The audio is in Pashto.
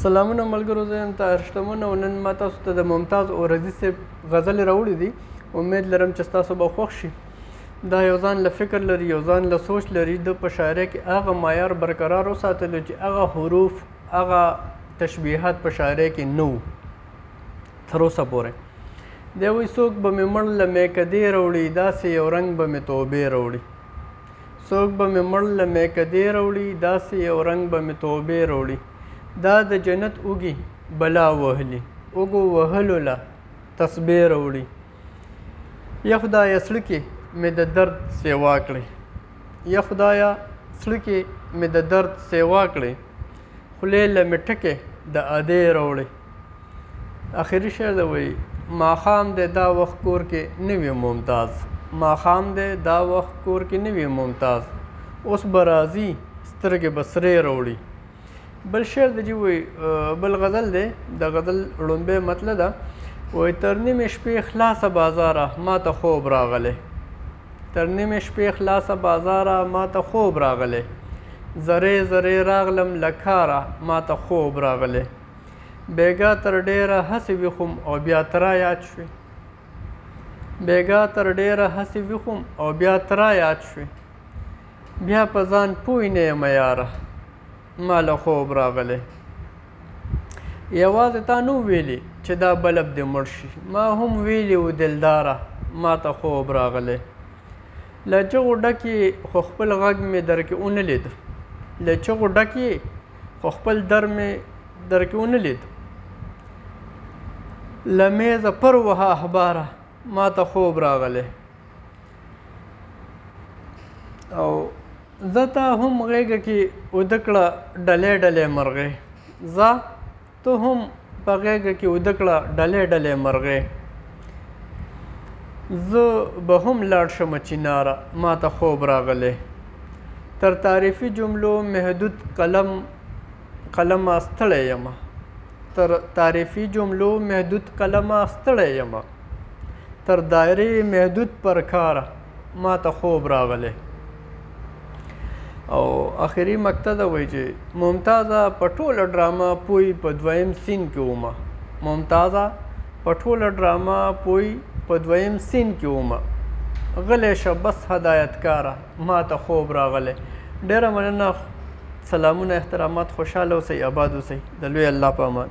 سلامونه ملګرو، زه یم طاهر شتمن او نن ما تاسو ته د ممتاز اورزي صاحب غزلې راوړي دي. امید لرم چې تاسو به خوښ شي. دا یو ځان له فکر لري، یو ځان له سوچ لري. د په شاعرۍ کې هغه معیار برقرار وساتلو چې هغه حروف، هغه تشبیهات په شاعرۍ کې نه وو تر اوسه پورې. دی وایي څوک به مې مړ له میکدې راوړي، داسې یو رنګ به مې توبې راوړي. څوک به مې مړ له میکدې راوړي، داسې یو رنګ به مې توبې راوړي. دا د جنت اوږي بلا وهلي، اوږو وهلو له تسبې راوړي. یا خدایه زړه کې مې د درد سیوا کړې، یا خدایه زړه کې مې د درد سیوا کړې، خولې له مې ټکی د ادې راوړي. اخري شعر دی وایي ماښام دی دا وخت کور کې نه وي ممتاز، ماښام دی دا وخت کور کې نه وي ممتاز، اوس به راځي سترګې به سرې راوړي. بل شعر دی چې وایي، بل غزل دی، د غزل ړومبی مطلع ده. وایي تر نیمې شپې خلاصه بازاره ما ته خوب راغلی، تر نیمې شپې خلاصه بازاره ما ته خوب راغلی، ذرې ذرې راغلم له کاره ما ته خوب راغلی. بیګا تر ډېره هسې ویښوم او بیا ترا یاد شوې، بیګا تر ډېره هسې ویښوم او بیا ترا یاد شوې، بیا په ځان پوه نه یم یاره ما له خوب راغلی. یوازې تا نه ویلي چې دا بلب دې مړ شي، ما هم ویلي و دلداره ما ته خوب راغلی. له چغو ډک یې خو خپل غږ مې درکې ونه لید، له چغو ډک یې خو خپل در مې درکې ونه لید. له میزه پر وهه اخباره ما ته خوب راغلی. او زه تا هم غېږه کې اوده کړه ډلې ډلې مرغۍ، زه ته هم په غېږه کې اوده کړه ډلې ډلې مرغۍ، زه به هم لاړ شم چیناره ما ته خوب راغلی. تر تعریفي جملو محدود قلم قلمه ستړی یمه، تر تعریفي جملو محدود قلمه ستړی یمه، تر دایرې محدود پر کاره ما ته خوب راغلی. او اخري مکته ده وایي چې ممتازه په ټوله ډرامه پوی په دویم سین کې ومه، ممتازه په ټوله ډرامه پوی په دویم سین کې ومه، غلی شه بس هدایتکاره ما ته خوب راغلی. ډېره مننه، سلامونه، احترامات، خوشحاله اوسئ، آباد اوسئ، د لوی الله په امان.